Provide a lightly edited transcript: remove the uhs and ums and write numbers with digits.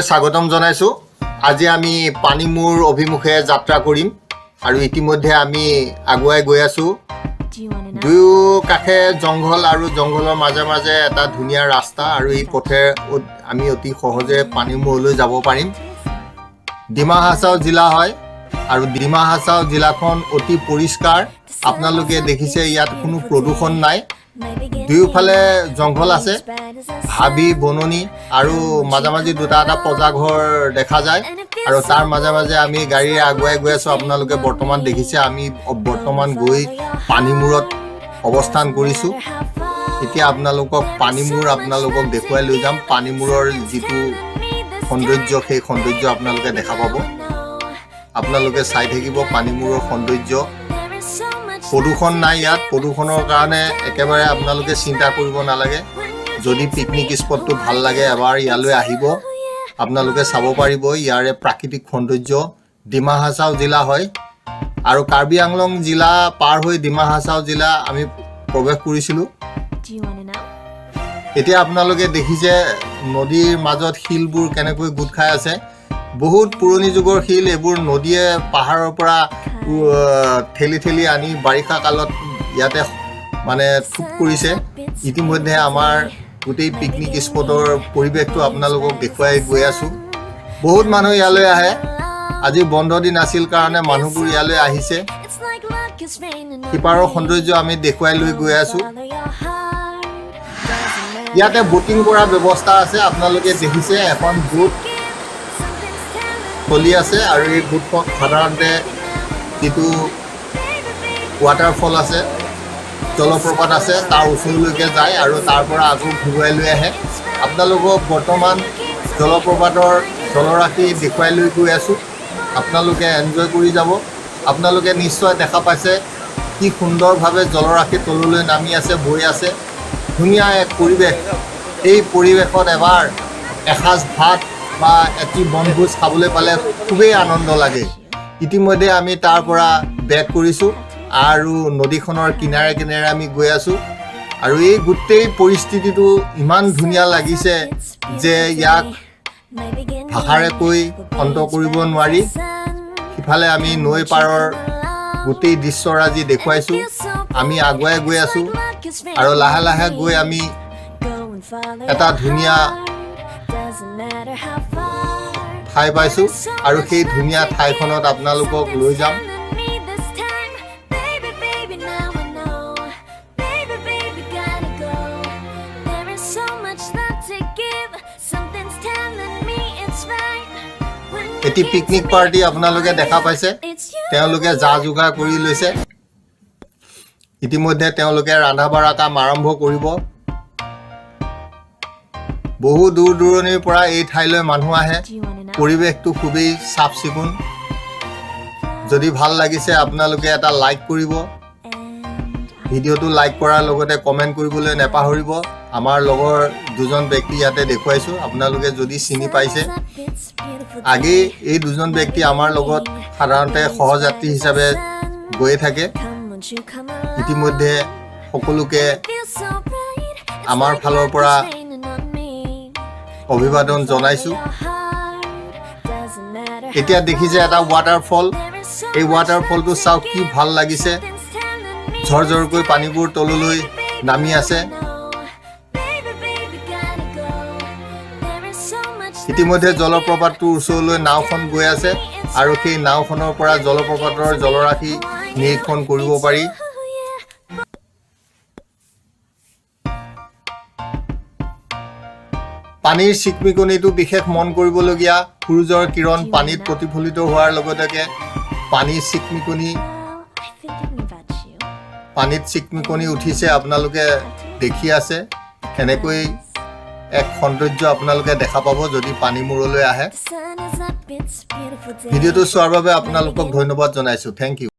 স্বাগতম জনাইছোঁ। আজি আমি পানীমূৰ অভিমুখে যাত্ৰা কৰিম আৰু ইতিমধ্যে আমি আগুৱাই গৈ আছোঁ। Do you wanna know? দুয়ো কাষে জংঘল আৰু জংঘলৰ মাজে মাজে এটা ধুনীয়া ৰাস্তা আৰু এই পথেৰে আমি অতি সহজে পানীমূৰলৈ যাব পাৰিম। ডিমা হাছাও জিলা হয় আৰু ডিমা হাছাও জিলাখন অতি পৰিষ্কাৰ। আপোনালোকে দেখিছে, ইয়াত কোনো প্ৰদূষণ নাই। দুয়োফালে জংঘল আছে, হাবি বননি আৰু মাজে মাজে দুটা এটা পঁজা ঘৰ দেখা যায় আৰু তাৰ মাজে মাজে আমি গাড়ীৰে আগুৱাই গৈ আছোঁ। আপোনালোকে বৰ্তমান দেখিছে, আমি বৰ্তমান গৈ পানীমূৰত অৱস্থান কৰিছোঁ। এতিয়া আপোনালোকক পানীমূৰ আপোনালোকক দেখুৱাই লৈ যাম। পানীমূৰৰ যিটো সৌন্দৰ্য, সেই সৌন্দৰ্য আপোনালোকে দেখা পাব। আপোনালোকে চাই থাকিব পানীমূৰৰ সৌন্দৰ্য। প্ৰদূষণ নাই ইয়াত। প্ৰদূষণৰ কাৰণে একেবাৰে আপোনালোকে চিন্তা কৰিব নালাগে। যদি পিকনিক স্পটটো ভাল লাগে, এবাৰ ইয়ালৈ আহিব। আপোনালোকে চাব পাৰিব ইয়াৰে প্ৰাকৃতিক সৌন্দৰ্য। ডিমা হাছাও জিলা হয় আৰু কাৰ্বি আংলং জিলা পাৰ হৈ ডিমা হাছাও জিলা আমি প্ৰৱেশ কৰিছিলোঁ। Do you wanna know? এতিয়া আপোনালোকে দেখিছে, নদীৰ মাজত শিলবোৰ কেনেকৈ গোট খাই আছে। বহুত পুৰণি যুগৰ শিল এইবোৰ। নদীয়ে পাহাৰৰ পৰা ঠেলি ঠেলি আনি বাৰিষা কালত ইয়াতে মানে থোপ কৰিছে। ইতিমধ্যে আমাৰ গোটেই পিকনিক স্পটৰ পৰিৱেশটো আপোনালোকক দেখুৱাই গৈ আছোঁ। বহুত মানুহ ইয়ালৈ আহে। আজি বন্ধ দিন আছিল কাৰণে মানুহবোৰ ইয়ালৈ আহিছে। সিপাৰৰ সৌন্দৰ্য আমি দেখুৱাই লৈ গৈ আছোঁ। ইয়াতে ব'টিং কৰাৰ ব্যৱস্থা আছে। আপোনালোকে দেখিছে, এখন বোট চলি আছে আৰু এই বোটখন সাধাৰণতে যিটো ৱাটাৰফল আছে, জলপ্ৰপাত আছে, তাৰ ওচৰলৈকে যায় আৰু তাৰ পৰা আকৌ ঘূৰাই লৈ আহে। আপোনালোকক বৰ্তমান জলপ্ৰপাতৰ জলৰাশি দেখুৱাই লৈ গৈ আছোঁ। আপোনালোকে এনজয় কৰি যাব। আপোনালোকে নিশ্চয় দেখা পাইছে, কি সুন্দৰভাৱে জলৰাশি তললৈ নামি আছে, বৈ আছে। ধুনীয়া এক পৰিৱেশ। এই পৰিৱেশত এবাৰ এসাঁজ ভাত বা এটি বনভোজ খাবলৈ পালে খুবেই আনন্দ লাগে। ইতিমধ্যে আমি তাৰ পৰা বেক কৰিছোঁ আৰু নদীখনৰ কিনাৰে কিনাৰে আমি গৈ আছোঁ আৰু এই গোটেই পৰিস্থিতিটো ইমান ধুনীয়া লাগিছে যে ইয়াক ভাষাৰে কৈ অন্ত কৰিব নোৱাৰি। সিফালে আমি নৈ পাৰৰ গোটেই দৃশ্যৰাজি দেখুৱাইছোঁ। আমি আগুৱাই গৈ আছোঁ আৰু লাহে লাহে গৈ আমি এটা ধুনীয়া ঠাই পাইছোঁ আৰু সেই ধুনীয়া ঠাইখনত আপোনালোকক লৈ যাম। Baby, baby, now I know. Baby, baby, gotta go. There is so much love to give. Something's telling me it's right. When you এটি পিকনিক পাৰ্টি আপোনালোকে দেখা পাইছে। It's you. তেওঁলোকে যা যোগাৰ কৰি লৈছে। ইতিমধ্যে তেওঁলোকে ৰন্ধা বঢ়া কাম আৰম্ভ কৰিব। বহু দূৰ দূৰণিৰ পৰা এই ঠাইলৈ মানুহ আহে। Do you wanna know? পৰিৱেশটো খুবেই চাফ চিকুণ। যদি ভাল লাগিছে, আপোনালোকে এটা লাইক কৰিব। And ভিডিঅ'টো লাইক কৰাৰ লগতে কমেণ্ট কৰিবলৈ নেপাহৰিব। আমাৰ লগৰ দুজন ব্যক্তি ইয়াতে দেখুৱাইছোঁ। আপোনালোকে যদি চিনি পাইছে, আগেই এই দুজন ব্যক্তি আমাৰ লগত সাধাৰণতে সহযাত্ৰী হিচাপে গৈয়ে থাকে। ইতিমধ্যে সকলোকে আমাৰ ফালৰ পৰা অভিবাদন জনাইছোঁ। এতিয়া দেখিছে এটা ৱাটাৰফল। এই ৱাটাৰফলটো চাওক, কি ভাল লাগিছে। ঝৰঝৰকৈ পানীবোৰ তললৈ নামি আছে। ইতিমধ্যে জলপ্ৰপাতটোৰ ওচৰলৈ নাওখন গৈ আছে আৰু সেই নাওখনৰ পৰা জলপ্ৰপাতৰ জলৰাশি নিৰীক্ষণ কৰিব পাৰি। পানীৰ চিকমিকনিটো বিশেষ মন কৰিবলগীয়া। সূৰুযৰ কিৰণ পানীত প্ৰতিফলিত হোৱাৰ লগতে পানীত চিকমিকনি উঠিছে। আপোনালোকে দেখি আছে। এনেকৈ এক সৌন্দৰ্য আপোনালোকে দেখা পাব, যদি পানী মূৰলৈ আহে। ভিডিঅ'টো চোৱাৰ বাবে আপোনালোকক ধন্যবাদ জনাইছোঁ। Thank U.